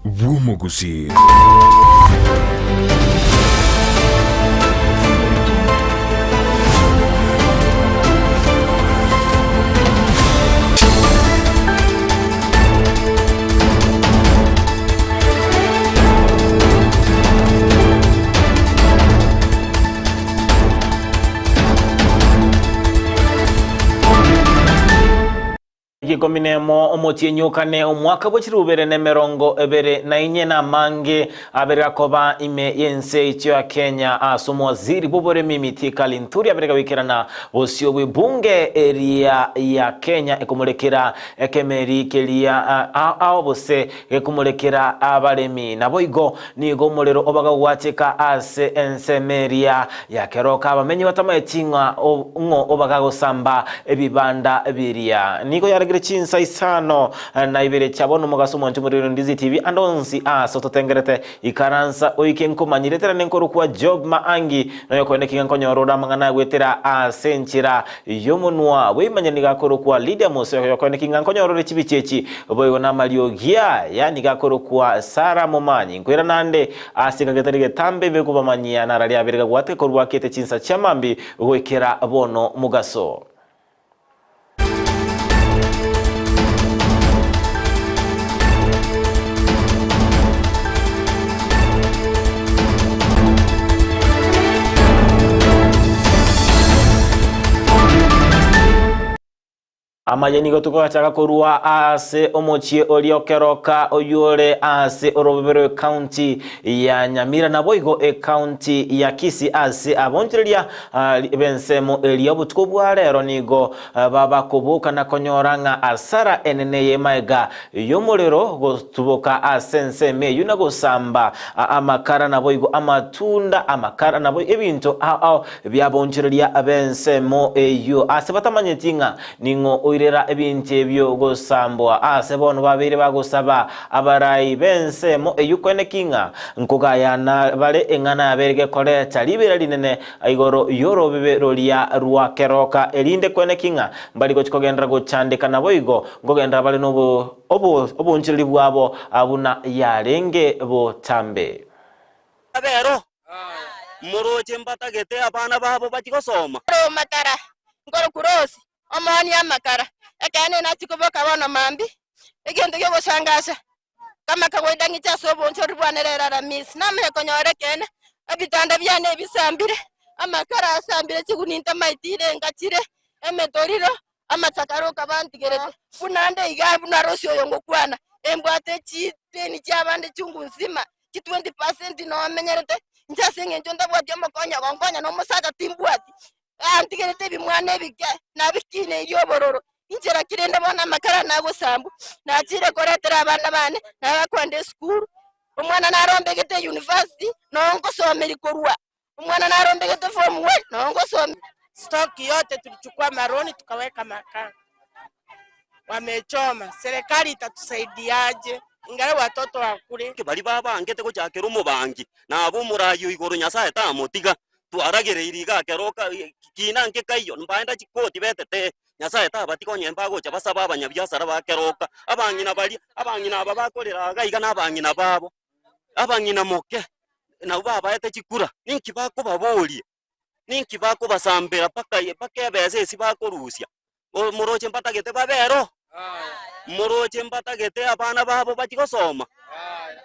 bw'omogusii. Ikomi nemo omotienyi o kane omwaka bwe chilifu bibere na emerongo ebere na inye na amange abere gakoba ime y'ense yaito ya Kenya ase omowaziri bw'oboremi Mithika Linturi abere gagoikerana bosio bw'ebunge eria ya Kenya ekomorekera ekemeri keria ao bose gekomorekera abaremi. Naboigo nigo omorero obagagwateka ase ensemo eria ya keroka abamenyi batamaeti ng'a ng'o obagagosamba ebibanda biria. Nigo yaregire chinsa isano na ibere chia bono omogaso omwancho omorero Ndizi TV ande onsi aase ototengerete ikaransa oike nkomanyire tera nenkorokwa Job Maangi noyokoenda ekiga nkonyora ore amang'ana agwetera ase enchera y'omonwa bw'eimanya nigo akorokwa Lydia Mose oyokoenda ekiga nkonyora ore chibichi echi boigo namariogi aya nigo akorokwa Sarah Momanyi nkoira nande ase ekanga etari getambe ibe kobamanyia nararia abere gagwate korwa akete chinsa chia mambi goikera bono mogaso. Amaye nigo tokogachaka korwa ase omochie oria okeroka oyore ase orobebe rw'ecounty ya Nyamira naboigo ecounty ya Kisii ase abonchoreria b'ensemo eria obotuko bwa rero nigo babakoboka na konyora ng'a asara enene y'emaega y'omorero gotuboka ase ensemo eyio na gosamba amakara naboigo amatunda amakara naboigo ebinto ao ao biabonchoreria b'ensemo eyio ase batamanyeti ng'a ning'o oirera ebinto ebio gosambwa. Aase bono babeire bagosaba abarai b'ensemo eyio koeneki ng'a nkogayana bare eng'ana yabeire gekoreta ribeera rinene igoro y'orobebe roria rwa keroka, erinde koeneki ng'a mbari gochia kogenderera gochandeka naboigo nkogenderera bare noboonchoreria bwabo buna yarenge botambe. Abero, moroche mbatagete abana babo bachie gosoma. Amakara, nkorokwa Rose, omoonia amakara. Ekeene nachia koboka bono mambia, egento gi'ogosangasa, kama kawaida ng'iche ase obonchori bwane rero Aramisi. Namanye konyora ekeene, ebitanda biane ebisambire, amakara asambire chiguni ntamaeti ire ngachire, emetoriro, amasakara okabantigerete. Buna nde iga buna Rose oyo ngokwana, embwate chideni chiabande chungu nzima, chi 20 percent nomenyerete, inche ase eng'encho ntabwati omokonyi ogonkonya na omosacha timbwati. Antigerete ebimwana ebike, nabikineirie obororo, inche naki rende bono amakara nagosambwa, nachire koretera abana bane, nabakwenda esukuru, omwana narombegete university, noo ngosomeria korwa, omwana narombegete form one, noo ngosomeria. Stock yote tulichukua maroni tukaweka makaa, wamechoma. Serikali itatusaidiaje ingalau watoto wakule? Baria babangete gochakera omobangi, na abe omoraai o igoro Nyasae tamotiga. Twaragereirie iga ekero oka kina nke kaiyo, mbaenda chikoti betete, Nyasae tabatiga onye mbagocha basabe abanyabiasara ba keroka, abang'ina baria, abang'ina aba bakorera iga iga na abang'ina babo, abang'ina moke, nabwo babaete chikura, ninki bakobaboria? Ninki bakobasambera mpaka mpaka ebesa esi bakorusia? Moroche mbatagete babe ero? Moroche mbatagete abana babo bachie gosoma?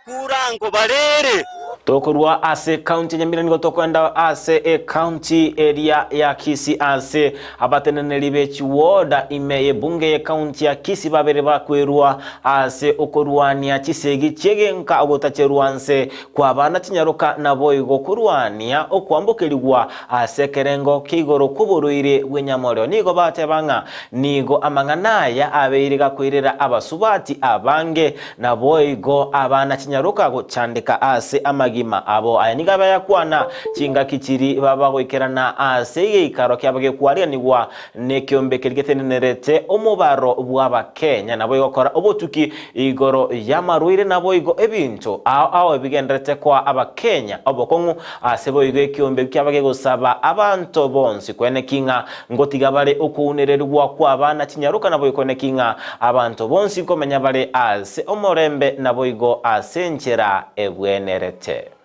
Kura nkobarere. Tokorwa ase ekaunti ya Nyamira nigo tokoenda ase ekaunti eria ya Kisii ase abateneneri be chiwoda ime y'ebunge y'ekaunti ya Kisii babere bakwerwa ase okorwania chisegi chi'egenka ogotacherwa nse kw'abana chinyaroka naboigo korwania okwambokerigwa ase ekerengo kia igoro kw'oborwaire bw'enyamorero. Nigo bateba ng'a nigo amang'ana aya abeire gakoirera abasubati abange, naboigo abana chinyaroka gochandeka ase amagima. amagima abo. Aya nigo abayakwana chingaki chiri babagoikerana ase egeikaro kiabo gekwarianigwa nekeombe keria getenenerete omobaro bw'Abakenya, naboigo gokora obotuki igoro y'amarwaire naboigo ebinto ao ao ebigendererete koa Abakenya obokong'u ase boigo ekeombe kiaba gegosaba abanto bonsi kweneki ng'a ngotiga bare okounererigwa kw'abana chinyaroka naboigo kweneki ng'a abanto bonsi nkomenya bare ase omorembe naboigo ase enchera ebwenerete.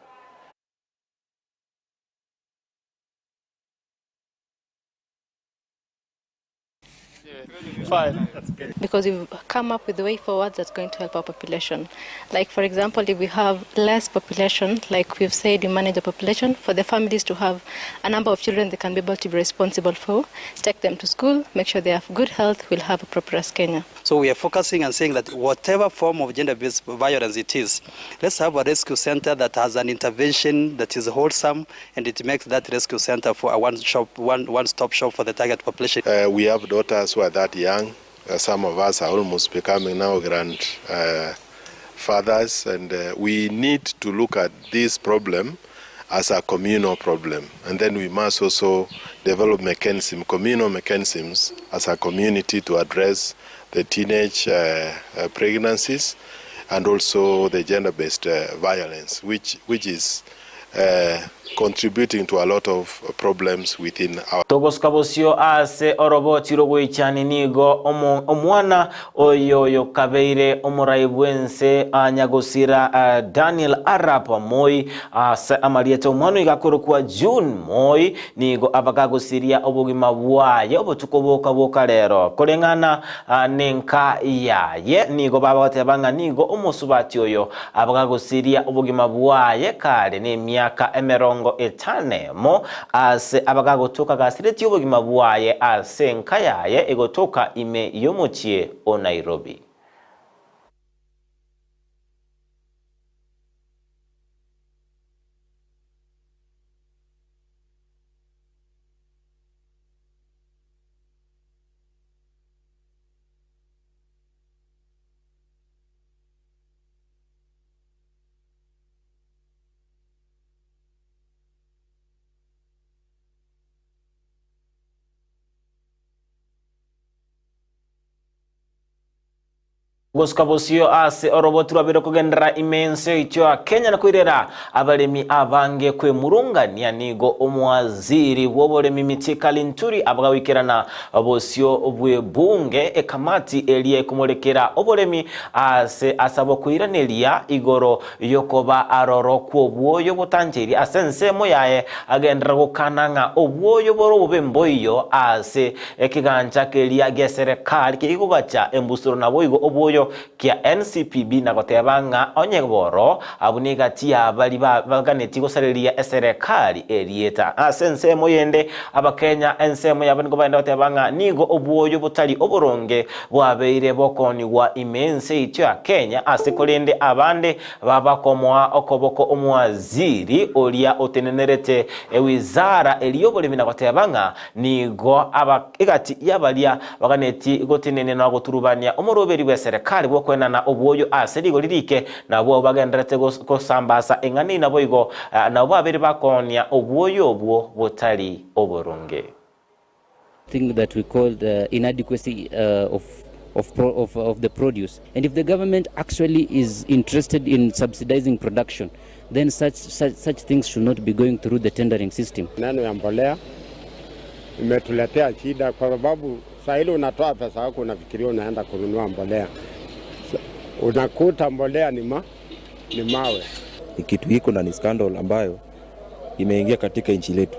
Because we've come up with way forwards that's going to help our population. Like, for example, if we have less population, like we've said, we manage the population, for the families to have a number of children they can be able to be responsible for, take them to school, make sure they have good health, we'll have a prosperous Kenya. So we are focusing and saying that whatever form of gender-based violence it is, let's have a rescue center that has an intervention that is wholesome and it makes that rescue center for a one shop, one, one-stop shop for the target population. Uh, we have daughters who are that young. Uh, some of us are almost becoming now grandfathers, uh, and uh, we need to look at this problem as a communal problem. And then we must also develop mechanism, communal mechanisms as a community to address the teenage uh, uh, pregnancies and also the gender-based uh, violence, which, which is uh, contributing to a lot of problems within our Togosuka bosio ase oroboti rogoichani nigo omwana oyo oyokabeire omorai bw'ense nyagosira Daniel Arap Moi ase amarieta omwana oyo gakorokwa June Moi nigo abagagosiria obogima bwaye obotuko boka boka rero koreng'ana nenka yaye nigo babagoteba ng'a nigo omosubati oyo Abagagosiria obogima bwaye kare nemiaka emerongo etanemo, aase abagagotoka gasiretie obogima bwaye ase enka yaye egotoka ime y'omochie o Nairobi. Gosuka bosio ase oroboti rwabeire kogenderera ime y'ense yaito ya Kenya na koirera abaremi abange kwemurungania nigo omwaziri bw'oboremi Mithika Linturi abagawikerana bosio bw'ebunge ekamati eria ekomorekera oboremi Aase as'abokoiraneria igoro y'okoba aroro kw'obwoyo botancheirie ase ensemo yaye, agenderera gokana ng'a obwoyo bore obobe mboiyo ase ekegancha keria gi'eserekari keria embusuro naboigo obwoyo kia NCPB na goteba ng'a onye boro abwo negati y'abaria baganetie gosareria eserekari erieta. Ase ensemo yende Abakenya ensemo yabo nigo bagenda goteba ng'a nigo obwoyo botari oboronge bwabeire bokoonigwa ime y'ense yaito ya Kenya ase korende abande babakomoa okoboko omwaziri oria otenenerete ewizara eria y'oboremi na goteba ng'a nigo aba egati y'abaria baganetie gotenenia na goturubania omoroberi bw'eserekari bw'okoenana obwoyo ase rigori rike nabwo bagendererete gosambasa eng'ana naboigo nabo babeire bakoonia obwoyo obwo botari oboronge. Thing that we call the inadequacy uh, of of, pro, of, of the produce. And if the government actually is interested in subsidizing production, then such, such, such things should not be going through the tendering system. Neno ya mbolea imetuletea shida kwa sababu saa ile unatoa pesa yako unafikiria unaenda kununua mbolea, unakuta mbolea ni, ma, ni mawe. Ni kitu iko na ni scandal ambayo imeingia katika nchi letu.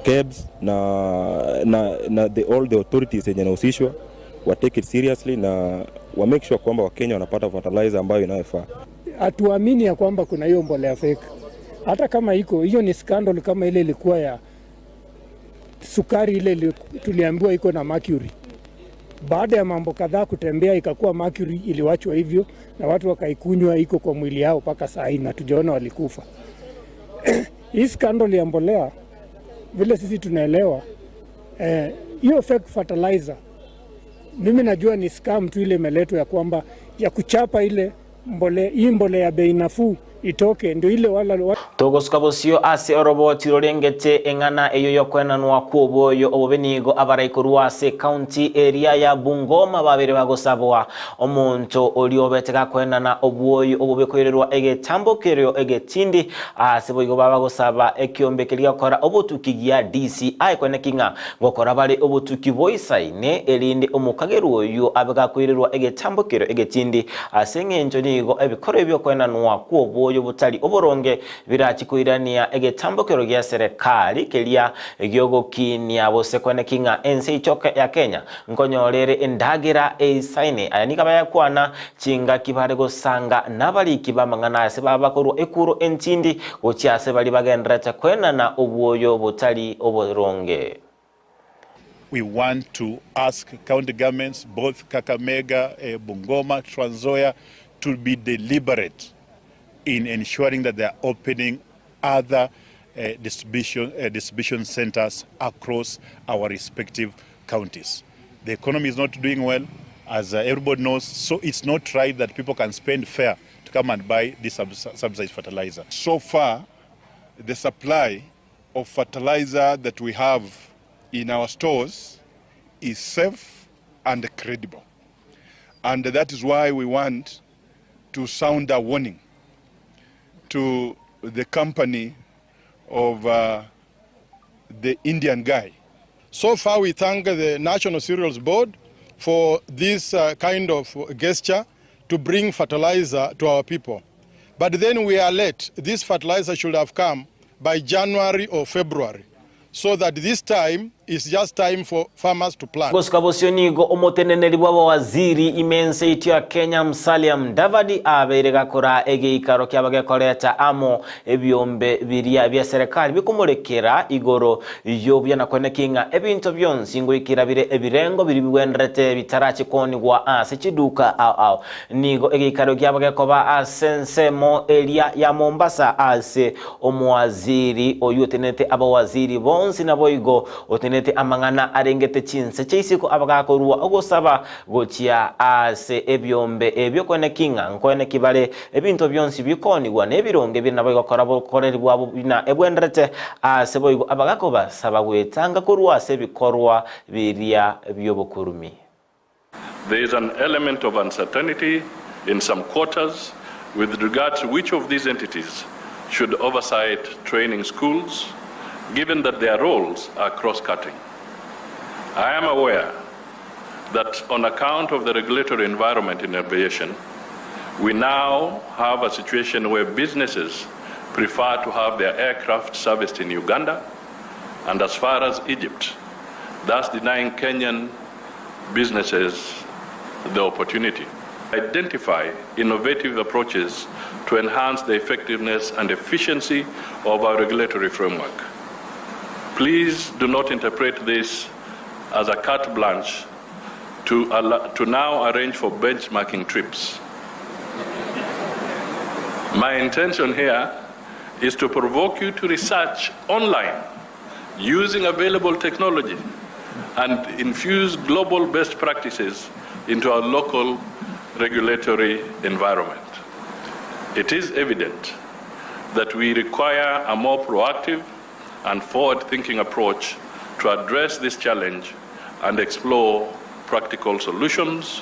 KEBS na, na, na the, all the authorities yenye nahusishwa wa take it seriously na wa make sure kwamba Wakenya wanapata fertilizer ambayo inayofaa. Hatuamini ya kwamba kuna hiyo mbolea fake, hata kama iko hiyo ni scandal kama ile ilikuwa ya sukari ile tuliambiwa iko na mercury. Baada ya mambo kadhaa kutembea, ikakuwa mercury iliwachwa hivyo na watu wakaikunywa, iko kwa mwili yao mpaka saa hii na tujaona walikufa. Hii scandal ya mbolea vile sisi tunaelewa hiyo eh, fake fertilizer mimi najua ni scam tu ile imeletwa ya kwamba ya kuchapa ile mbole, hii mbolea ya bei nafuu itoke ndio ile wala wa Togosuka bosio ase oroboti rorengete eng'ana eyo y'okoenanwa kw'oboyo obobe nigo abarai korwa ase ekaunti eria ya Bungoma babere bagosabwa omonto oria obete gakoenana obwoyo obobe koirerwa egetambokereo egetindi ase boigo babagosaba ekiombe keria gokora obotuki gia DCI koeneki ng'a ngokora bare obotuki boisaine erinde omokagerwa oyio abe gakoirerwa egetambokereo egetindi ase eng'encho nigo ebikoro ebi'okoenanwa kw'oboyo botari oboronge birachi koirania egetambokero gia serikali keria giogokinia gose koeneki ng'a ense ichoke ya Kenya nkonyora ere endagera eisaine. Aya nigo abayakwana chingaki bare gosanga nabariki b'amang'ana ase baba korwa ekuro entindi gochia ase baria bagendererete koenana obwoyo botari oboronge. We want to ask county governments, both Kakamega, Bungoma, Trans Nzoia, to be deliberate in ensuring that they are opening other distribution, distribution centers across our respective counties. The economy is not doing well, as everybody knows, so it's not right that people can spend fare to come and buy this subsidized fertilizer. So far, the supply of fertilizer that we have in our stores is safe and credible. And that is why we want to sound a warning to the company of the Indian guy. So far, we thank the National Cereals Board for this kind of gesture to bring fertilizer to our people. But then we are late. This fertilizer should have come by January or February, so that this time is just time for farmers to plant. Gosuka bosio nigo omoteneneri bw'abawaziri ime ense ya Kenya Musalia Mudavadi abeire gakora egeikaro kiaba gekoreta amo ebiombe biria bia serikali bikomorekera igoro yobuya na kweneki ng'a ebinto bionsi ngoikera bire ebirengo biri bigwenderete bitarachi konigwa ase chiduka ao ao nigo egeikaro kiaba gekoba ase ensemo eria ya Mombasa ase omowaziri oyu otenete abawaziri bonsi naboigo otenete amang'ana arengete chinse chiaisiko abagakorwa ogosaba gochia ase ebiombe ebio kweneki ng'a nkweneki bare ebinto bionsi bikonigwa na ebironge biri nabo igokora bokoreri bwabo bina ebwenderete ase boigo abagakobasaba gwetanga korwa ase ebikorwa biria biobokurumi. There is an element of uncertainty in some quarters with regard to which of these entities should oversight training schools, given that their roles are cross-cutting. I am aware that on account of the regulatory environment in aviation, we now have a situation where businesses prefer to have their aircraft serviced in Uganda and as far as Egypt, thus denying Kenyan businesses the opportunity. Identify innovative approaches to enhance the effectiveness and efficiency of our regulatory framework. Please do not interpret this as a carte blanche to now arrange for benchmarking trips. My intention here is to provoke you to research online using available technology and infuse global best practices into our local regulatory environment. It is evident that we require a more proactive and forward-thinking approach to address this challenge and explore practical solutions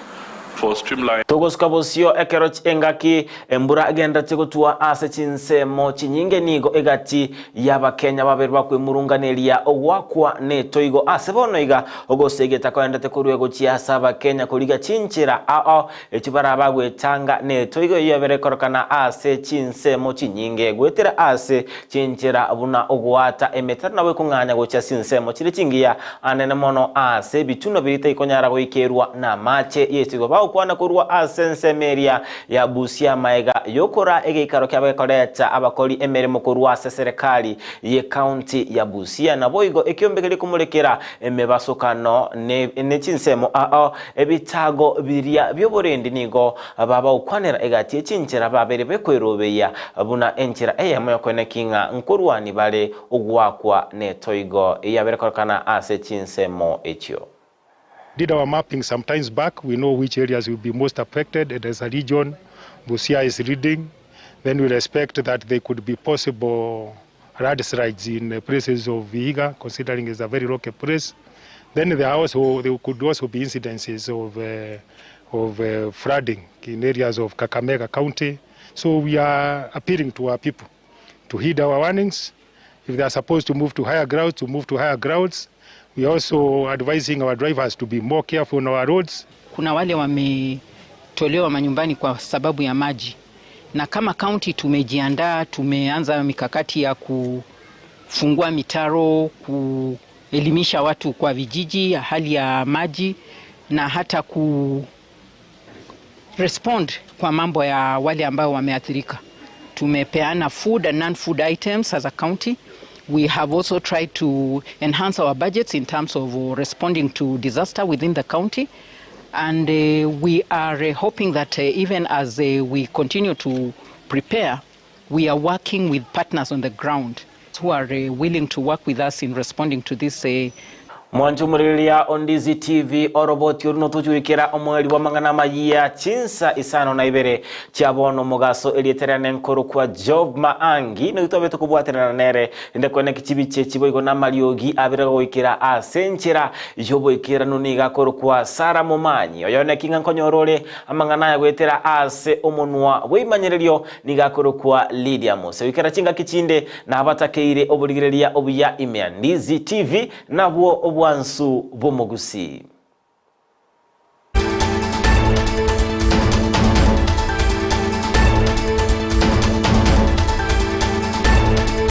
for streamlining. Togosuka bosio ekero engaki embura egenderete gotua ase chinsemo chinyinge nigo egati y'abakenya babere bakwemurunganeria ogwakwa netoigo ase bono iga ogosegeta koendete korwa gochia ase abakenya koriga chinchera ao echio barabagwetanga netoigo eyio yabere korokana ase chinsemo chinyinge gwetera ase chinchera buna ogwata emetaro nabo ekong'anya gochia chinsemo chire chingiya anene mono ase ebituno birite ikonyara goikerwa na amache yesigo bagokwana korwa ase ensemo eria ya Busia maega yokora egeikaro kiaba gekoreta abakori emeremo korwa ase serikali ye county ya Busia naboigo ekiombe keri komorekera emebasokano ne chinsemo ao ebitago biria bioborendi nigo babagokwanera egati echinchera babere bekwerobeya buna enchera eyemo yokoeneki ng'a nkorwani bare ogwakwa netoigo eyabere korokana ase chinsemo echio. Did our mapping sometimes back, we know which areas will be most affected, and as a region, Busia is leading. Then we expect that there could be possible landslides in places of Vihiga, considering it's a very rocky place. Then there, are also, there could also be incidences of, of flooding in areas of Kakamega County. So we are appealing to our people to heed our warnings. If they are supposed to move to higher grounds, to move to higher grounds. We are also advising our drivers to be more careful on our roads. Kuna wale wametolewa manyumbani kwa sababu ya maji, na kama kaunti tumejiandaa, tumeanza mikakati ya kufungua mitaro, kuelimisha watu kwa vijiji ya hali ya maji na hata ku respond kwa mambo ya wale ambao wameathirika. Tumepeana food and non-food items as a county. We have also tried to enhance our budgets in terms of responding to disaster within the county. And we are hoping that even as we continue to prepare, we are working with partners on the ground who are willing to work with us in responding to this Mwanchumuriria Ondizi TV oroboti oru notochuikera omweri wa mang'ana mayia chinsa isano na ibere chiabono mugaso erieterane nkoro kwa Job Maangi noitwabe tukubwaterana nere inde kwene kichibiche chiboigo na mariogi abere goikera ase enchera yoboikeranu niga koro kwa Sara Momanyi oyone kinga nkonyorore amang'ana aya goetera ase omonwa bweimanyererio niga koro kwa Lydia Mose wikera chingaki chinde nabatakeire oborigereria obuya ime ya Ndizi TV nabwo obwansu bw'omogusi.